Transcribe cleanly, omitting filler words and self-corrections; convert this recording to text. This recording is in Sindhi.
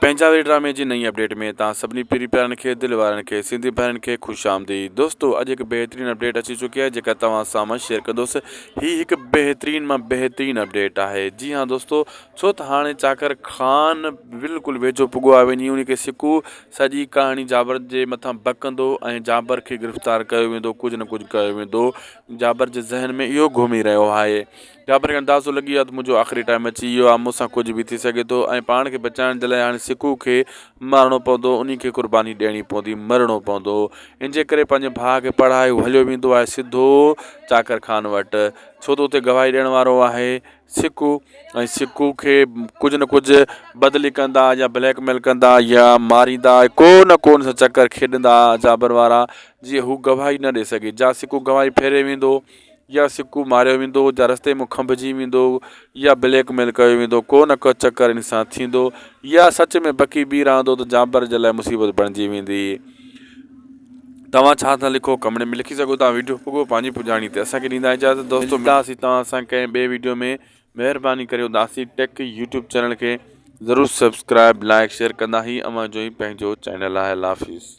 پنهنجا وير ڊرامي جي نئين اپڊيٽ ۾ توهان سڀني پرين پيارن کي دل وارن کي سنڌي ڀائرن کي خوش آمديد دوستو اڄ هڪ بهترين اپڊيٽ اچي چڪي آهي جيڪا توهان سان مان شيئر ڪندس هي هڪ بهترين مان بهترين اپڊيٽ آهي جي ها دوستو ڇو ته هاڻي چاڪر خان بلڪل ويجهو پڳو آهي وڃي ان کي سڪو سڄي ڪهاڻي جابر جي مٿان بڪندو ۽ جابر کي گرفتار ڪيو ويندو ڪجهه نه ڪجهه ڪيو ويندو جابر جي ذهن ۾ اهو گهمي رهيو آهي جابر کي اندازو لڳي ويو آهي ته منهنجو آخري ٽائيم اچي ويو آهي مون سان ڪجهه به ٿي سگهي ٿو ۽ پاڻ کي بچائڻ جي لاء هاڻي سڪو کي مارڻو پوندو انهي کي قرباني ڏيڻي پوندي مرڻو پوندو ان جي ڪري پنهنجي ڀاء کي پڙهائي هو هليو ويندو آهي سڌو چاڪر خان وٽ ڇو ته اتي گواهي ڏيڻ وارو آهي سڪو ۽ سڪو کي ڪجهه نه ڪجهه بدلي ڪندا يا بليڪ ميل ڪندا يا ماريندا ڪو نه ڪو ان سان چڪر کيڏندا جابر وارا جيئن هو گواهي نه ڏئي سگهي جا سڪو گواهي ڦيري ويندو يا سڪو ماريو ويندو يا رستي مان کنڀجي ويندو يا بليڪ ميل ڪيو ويندو ڪو نه ڪو چڪر ان سان ٿيندو يا سچ ۾ بڪي بيهه رهندو ته جانبر جي لاء مصيبت بڻجي ويندي. توهان ڇا ٿا لکو ڪمينٽ ۾ لکي سگهو ٿا ويڊيو پڳو پنهنجي پڄاڻي تي اسان کي ڏيندا اجازت دوستو ملنداسين توهان سان ڪنهن ٻئي ويڊيو ۾ مهرباني ڪري اداسي ٽيڪ يوٽيوب چينل کي ضرور سبسڪرائب لائڪ شيئر ڪندا هي اوهان جو ئي پنهنجو چينل آهي الله حافظ.